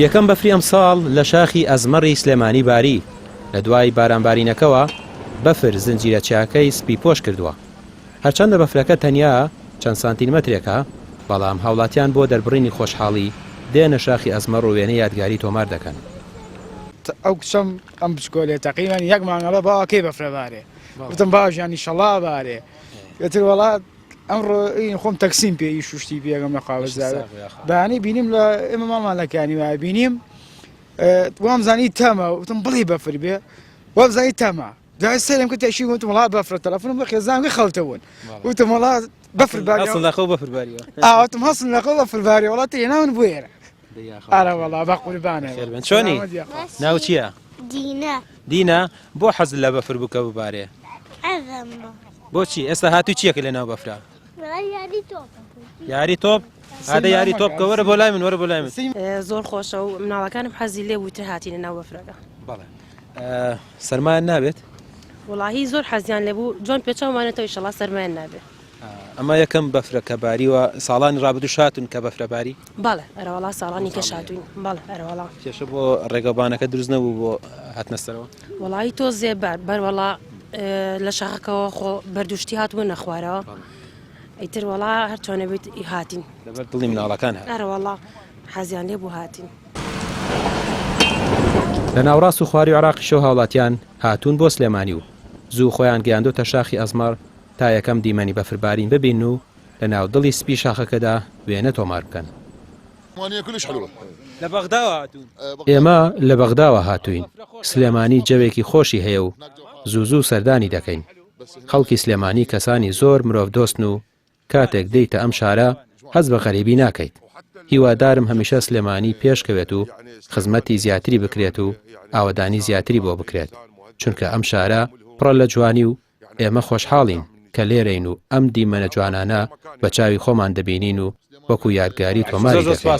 یەکەم بەفری ئەمساڵ لە شاخی ئەزمەڕی سلێمانی باری، لە دوای بارانبارینەکەوە بەفر زنجیرە چیاکەی سپیپۆش کردووە. هەرچەندە بەفرەکە تەنیا چەند سانتیمەترێکە، بەڵام هاوڵاتیان بۆ دەربڕینی خۆشحاڵی دێنە شاخی ئەزمەڕ و وێنەی یادگاری تۆمار دەکەن. ئەو کچەم ئەم بچکۆلەیە تەقریبەن یەک مانگ ئەڵێ باوە کەی بەفرە بارێ وتم باوە گیان ئیشەڵا بارێ ئیتر وەڵا ئەمڕۆ خۆم تەکسیم پێ ئیش و شتی پێگەم لە خاوەزاوێ بەیانی بینیم لە ئێمە ماڵمان لە کانی وایە بینیم وام زانی تەمە وتم بڵێ بەفر بێ وام زانی تەمە دوای سەیرم کرد تەشی وتم وڵا بەفرە تەلەفۆنم بە خێزان گوت خەوتە بوون وتم وڵا بەفر باری هەسن لەخەو بەفر باریوە ئاوتم هەسن لەخەو بەفر باری وڵا تێناون بۆ ئێرە ئارە وەڵا بە قوربانە خێربن چۆنی ناو چییە؟ دینا دینا بۆ حەز لە بەفر بوو کە ببارێ ئەزم بۆچی ئێستا هاتوو چیەکە لە ناو بەفرا یاری تۆپ یاری تۆپ هادە یاری تۆپ کە وەرە بۆ لای من وەرە بۆ لای من زۆر خۆشە و مناڵەکانم حەزی لێ بوو تر هاتینە ناو بەفرەکە بەڵێ سەرمایان نابێت وڵاهی زۆر حەزیان لێ بوو جوان پێچاومانەتەوە ئیشەڵا سەرمایان نابێت ئەمە یەکەم بەفرە کە باریوە ساڵانی ڕابردووش هاتوون کە بەفرە باری؟ بەڵێ ئەرەوەڵا ساڵانی کەش هاتووین بەڵێ ئەرەوەڵا. کێشە بۆ ڕێگەوبانەکە دروست نەبوو بۆ هاتنە سەرەوە؟ وەڵایی تۆزێ بەر بەروەڵا لە شاخەکەوە خۆ بەردوشتی هاتبوونە خوارەوە ئیتر وەڵا هەر چۆنە بیت هاتین. لەبەر دڵی مناڵەکان هات. ئەرەوەڵا حەزیان لێ بوو هاتین. لە ناوڕاست و خواروی عێراقیشەوە هاوڵاتیان هاتوون بۆ سلێمانی و زوو خۆیان گەیاندۆتە شاخی ئەزمەڕ تا یەکەم دیمەنی بەفربارین ببینن و لە ناو دڵی سپی شاخەکەدا وێنە تۆمار بکەن. ئێمە لە بەغداوە هاتووین، سلێمانی جەوێکی خۆشی هەیە و زوو زوو سەردانی دەکەین. خەڵکی سلێمانی کەسانی زۆر مرۆڤدۆستن و کاتێک دێیتە ئەم شارە هەست بە غەریبی ناکەیت. هیوادارم هەمیشە سلێمانی پێشکەوێت و خزمەتی زیاتری بکرێت و ئاوەدانی زیاتری بۆ بکرێت، چونکە ئەم شارە پڕە لە جوانی و ئێمە خۆشحاڵین کە لێرەین و ئەم دیمەنە جوانانە بە چاوی خۆمان دەبینین و وەکو یادگاری تۆماری دەکەین.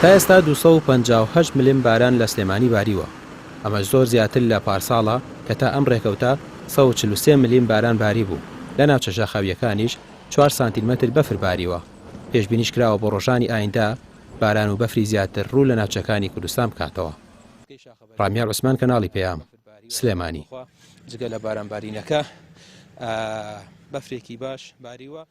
تا ئێستا 258 ملم باران لە سلێمانی باریوە، ئەمەش زۆر زیاتر لە پارساڵە کە تا ئەم ڕێکەوتە 143 ملم باران باریبوو، لە ناوچە شاخاوییەکانیش چوار سانتیمەتر بەفر باریوە، پێشبینیش کراوە بۆ ڕۆژانی ئایندە باران و بەفری زیاتر ڕوو لە ناوچەکانی کوردستان بکاتەوە. ڕامیار عوسمان کەناڵی پەیام، سلێمانی. جگە لە باران بارینەکە بەفرێکی باش باریوە.